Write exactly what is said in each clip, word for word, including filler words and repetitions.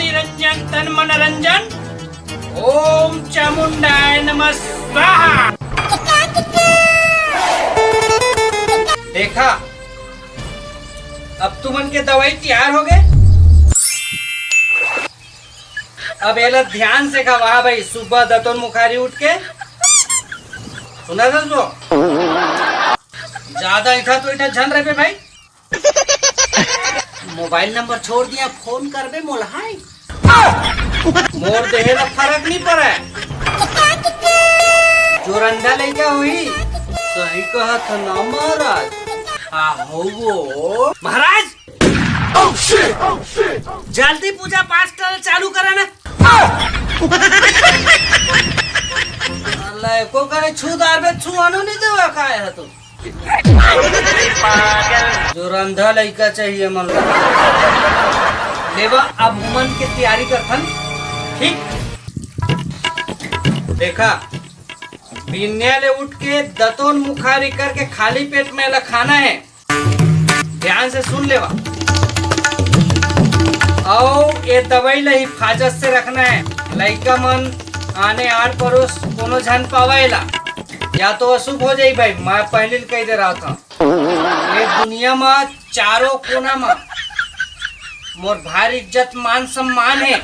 निरंजन तन मन रंजन, ओम चामुंडाय नमः स्वाहा। देखा, अब तुमन के दवाई तैयार हो गए। अब एला ध्यान से खवा भाई, सुबह दतोन मुखारी उठ के। सुना था तो? ज्यादा इठा तो इठा झन रहे भाई। मोबाइल नंबर छोड़ दिया, फोन करबे मोला, हाय। मोर देहे ला फरक नहीं पड़े। जोरंधा लइका हुई। सही कहा था ना महाराज। हाँ, हो वो। महाराज, जल्दी पूजा पाठ कर चालू करा ना। अल्लाह, एको करे छू दार बे, छू आनो नहीं देवा, का है तू? जो रंधा लइका चाहिए मन ला। लेवा, अब हमन के तैयारी करथन, ठीक? देखा, बिन्या ले उठ के दतोन मुखारी करके खाली पेट में ला खाना है। ध्यान से सुन लेवा। अउ ये दवाई ला हिफाजत से रखना है। लइका मन आने आड़ पड़ोस कोनो झन पावा एला, या तो अशुभ हो जाई भाई। मैं पहले कह दे रहा था, ये दुनिया में चारों कोना में मोर भारी इज्जत मान सम्मान है।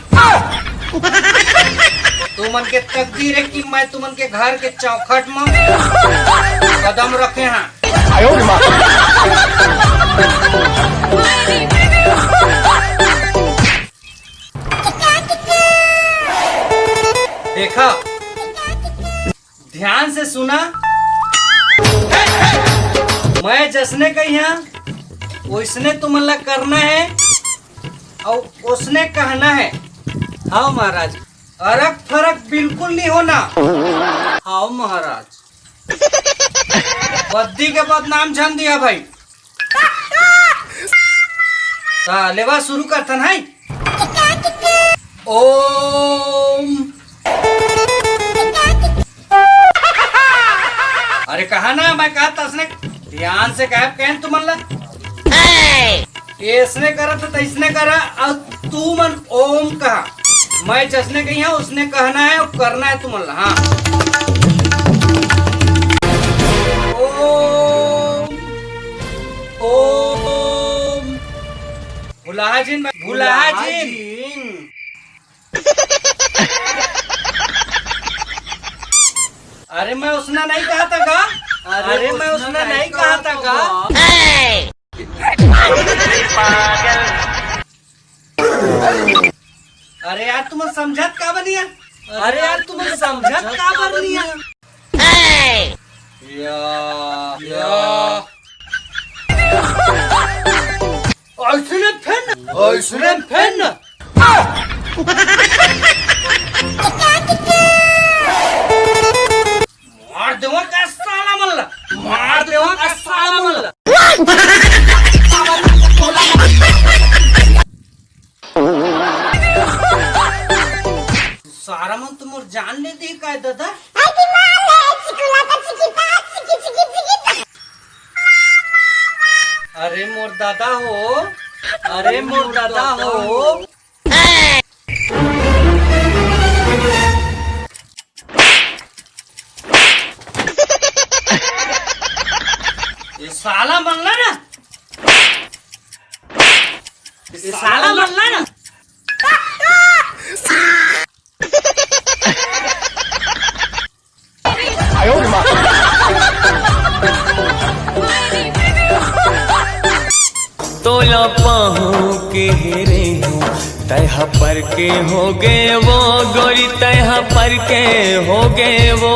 तुमन के तकदीर है कि मैं तुमन के घर के चौखट में कदम रखे हाँ। देखा, ध्यान से सुना, मैं जसने कहिया ओसने तुमन ला करना है और ओसने कहना है। हाँ महाराज, अरक फरक बिल्कुल नहीं होना। हाँ महाराज, बद्दी के बदनाम झन दिया भाई। हाँ, लेवा शुरू करथन है। ओम। अरे कहा ना, मैं कहा तसने ध्यान से कहा कहन तुमन ला। ये इसने करा तो इसने करा, और तू मन ओम कहा। मैं जसने कही है उसने कहना है और करना है तुमन ला। हाँ। ओम। ओम। भुलाहा जिन, भुलाहा जिन। अरे मैं उसना नहीं कहा था का? अरे मैं उसना नहीं कहा था का? अरे यार तुम समझत का बनिया? अरे यार तुम समझत का बनिया? या, या। ऐसने फेन, ऐसने फेन। मार देवा का साला मल्ला, मार देवा का साला मल्ला। सारा मन तो मोर जान ले दे का दादा। अरे मोर दादा हो, अरे मोर दादा हो। ये साला मल्ला ना, ये साला मल्ला ना। तोला पाहू के हेरे हूँ, तैहा पर के हो गए वो, गोरी तैहा पर के हो गए वो।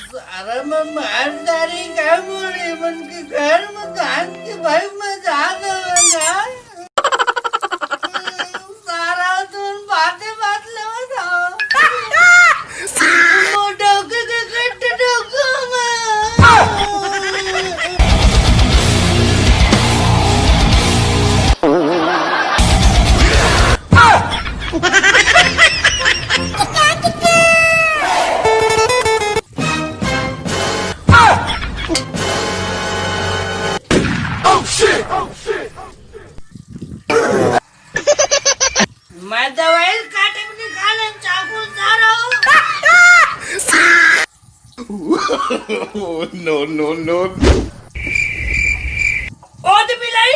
सारा मैं मार डारी का मोरे मन के घर में कान के भाई मैं जा रहा ना। सारा तुम बातें बात लेवा था। वो डोके के कट डोको मैं। Oh, no, no, no. ओ दे बिलाई।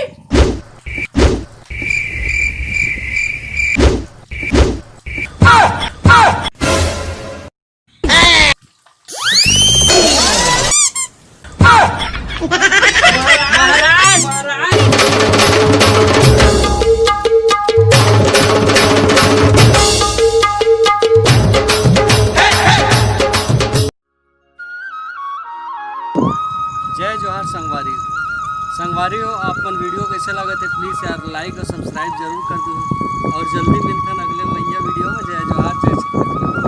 जय जोहार संगवारी हो। संगवारी हो, आप मन वीडियो कैसे लगे थे, प्लीज यार लाइक और सब्सक्राइब जरूर कर दो। और जल्दी मिलथन अगले भैया वीडियो में। जय जोहार, जय छत्तीसगढ़।